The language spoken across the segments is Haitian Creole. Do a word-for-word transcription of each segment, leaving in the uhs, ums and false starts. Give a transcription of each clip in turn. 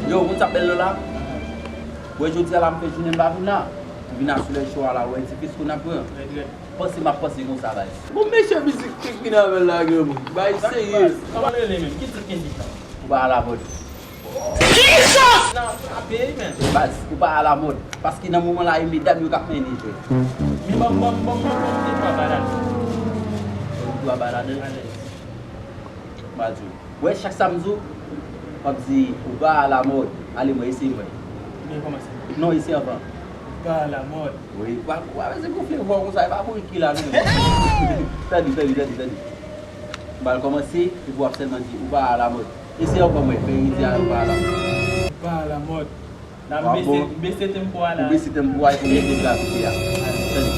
Yo, moun sa bèl la. Wè, jodi a la, m fè jounen m pa vin la. M vin asou lè cho a la, wè, ti fisko n ap pran. Panse m ap panse konsa, baz. Bon, mesye, mizik krik vin avè l la, granmoun. Bay serye. Kòman l rele menm? Ki tit mizik la? Ou pa alamòd. Jesus! Nan frape, men. Baz, ou pa alamòd. Paske nan moman la, e medam yo k ap mennen jwèt. Mi, bam, bam, bam, bam, bam, de twa balad. Ou twa balad. Alèz. M a di w. Wè, chak sa m di w, w ap di, ou pa alamòd. Ale, mwen, eseye mwen. Byen kòmanse. Non, eseye anvan. Ou pa alamòd. Wi, w pa, w pa bezwen gonfle vwa w konsa, e pa bourik ki la, non. Tande, tande, tande, tande. M pral kòmanse, epi w ap sèlman di, ou pa alamòd. Eseye ankò mwen, fè ritm a, ou pa alamòd. Ou pa alamòd. N ap bese, bese tempo a la. Ou bese tempo a epi w mete gravite a. Tande.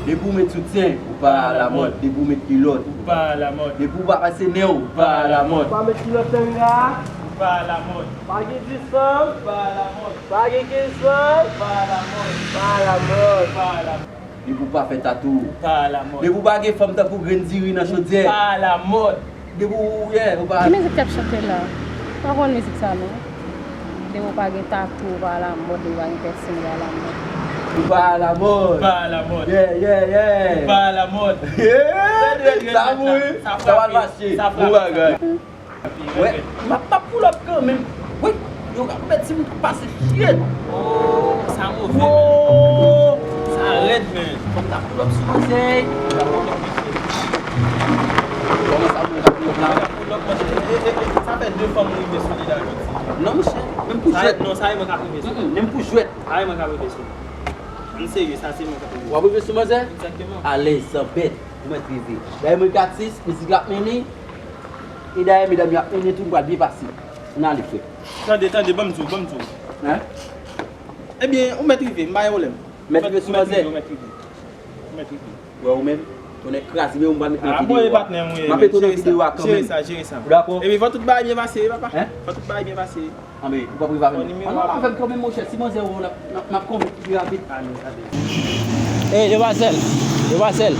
Depi w met soutyen, ou pa alamòd. Depi w met kilòt, ou pa alamòd. Depi w pa pase nen w, ou pa alamòd. Ou pa met kilòt tanga. Ou pa alamòd. Pa gen dis fanm. Ou pa alamòd. Pa gen kenz fanm. Ou pa alamòd. Ou pa alamòd. Ou pa alamòd. Depi w pa fè tatou. Ou pa alamòd. Depi w pa gen fanm tankou grenn diri nan chodyè. Ou pa alamòd. Depi w, yeah, ou pa. Ki mizik k ap chante la? M pa konn mizik sa non. Depi w pa gen tatou, ou pa alamòd, depi w pa gen pèsin, ou pa alamòd. Ou pa alamòd. Ou pa alamòd. Yeah, yeah, yeah. Ou pa alamòd. Yeah. Sa bon, wi. Sa pral mache. Bon bagay. Wè, m ap, m ap pull up kanmenm. Wi, yo ka mèt si m pase shit. Oh, sa move, men. Sa rèd, men. Fò m ta pull up sou manzè. Kòman sa mwen ka pull up la? Pull up, manzè. E, e, e, sa fè de fwa m rive sou li la jodi. Non, monchè, menm pou jwèt. Non, sa e mwen k ap rive sou li. Menm pou jwèt. Sa e mwen k ap rive sou li. Ann serye, sa se mwen k ap rive. W ap rive sou manzè? Egzakteman. Alèz, san pèt, ou mèt rive. Dayè mwen k atis, mizik la ap mennen. E dayè, medam yo ap mennen tou, nou pral byen pase. Ann ale, frè. Tande, tande, ban m di w, ban m di w. Hein? Ebyen, ou mèt rive, m pa gen pwoblèm. Mèt rive sou manzè? Ou mèt rive, ou mèt rive. Ou mèt rive. Wè, ou menm, tonnè kraze, men ou m pral met nan videyo a. M ap tonnen videyo a kanmenm. Jere sa, jere sa. Ou dakò? Epi fò tout bagay byen pase, wi, papa. Hein? Fò tout bagay byen pase. Anben, ou p ap rive avè m. Ann, ann avè m kanmenm, monchè. Si manzè wè w, n ap, n ap, n ap konvenk pi rapid. Alèz, alèz. Ey, demwazèl, demwazèl.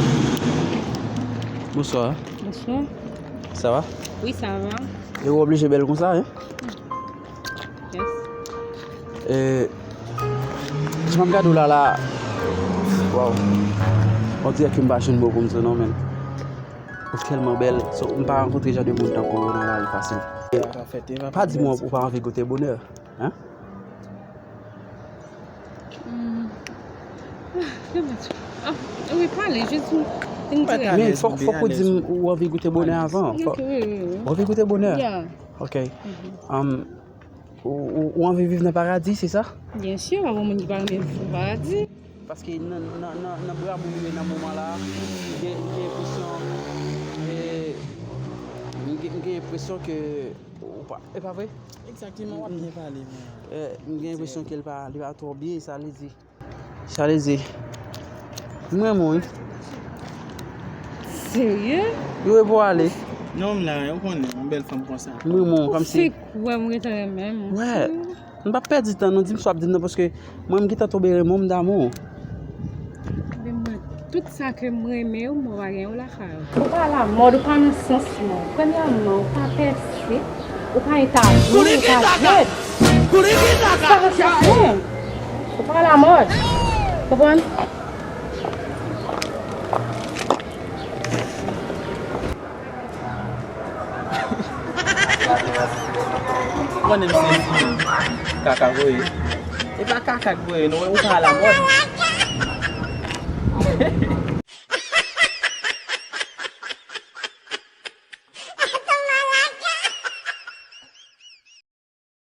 Bonswa. Bonswa. Sa va? Wi, sa va. E ou oblije bèl konsa, hein? Yes. E, jan m ap gade w la, la. Waw. On dirè ke m pa jwenn mo pou m di w non, men. Ou tèlman bèl. So, m pa rankontre jan de moun tankou w nan lari fasil. Pa di mwen ou pa anvi goute bonè, hein? Hmm. Ah, wi, pale, jis yon, yon ti rès. Men fòk, fòk ou di m ou anvi goute bonè avan. Ok, wi, wi, wi. Ou anvi goute bonè? Yeah. Ok. Mhm. Um, ou, ou, ou anvi viv nan paradi, se sa? Byen si, pa gen moun ki pa renmen viv nan paradi. Paske nan, nan, nan, nan bra moun yo ye nan moman la, m gen, m gen enpresyon, e, m gen, m gen enpresyon ke ou pa, e pa vre? Egzakteman, w ap byen pale, men. E, m gen enpresyon ke l pa, li pa twò byen, sa vle di. Sa vle di. M renmen w, wi. Serye? Wi, pou ale. Non, m la, ou konnen, yon bèl fanm konsa. M renmen w, kòmsi. Se kwè m gentan renmen w. Wè. M p ap pèdi tan non, di m sa w ap di m nan, paske mwen m gentan tonbe renmen w, m damou w. Men mwen, tout sa ke m renmen w, mwen pa gen yon lakay ou. Ou pa alamòd, ou pa nan sans mwen. Premyèman, ou pa pèse, ou pa entabli, ou pa jwèt. Ou pa nan sans mwen. Ou pa alamòd. Konprann? Konnen m sezi. Kaka voye. E pa kaka k voye, non, ou pa alamòd.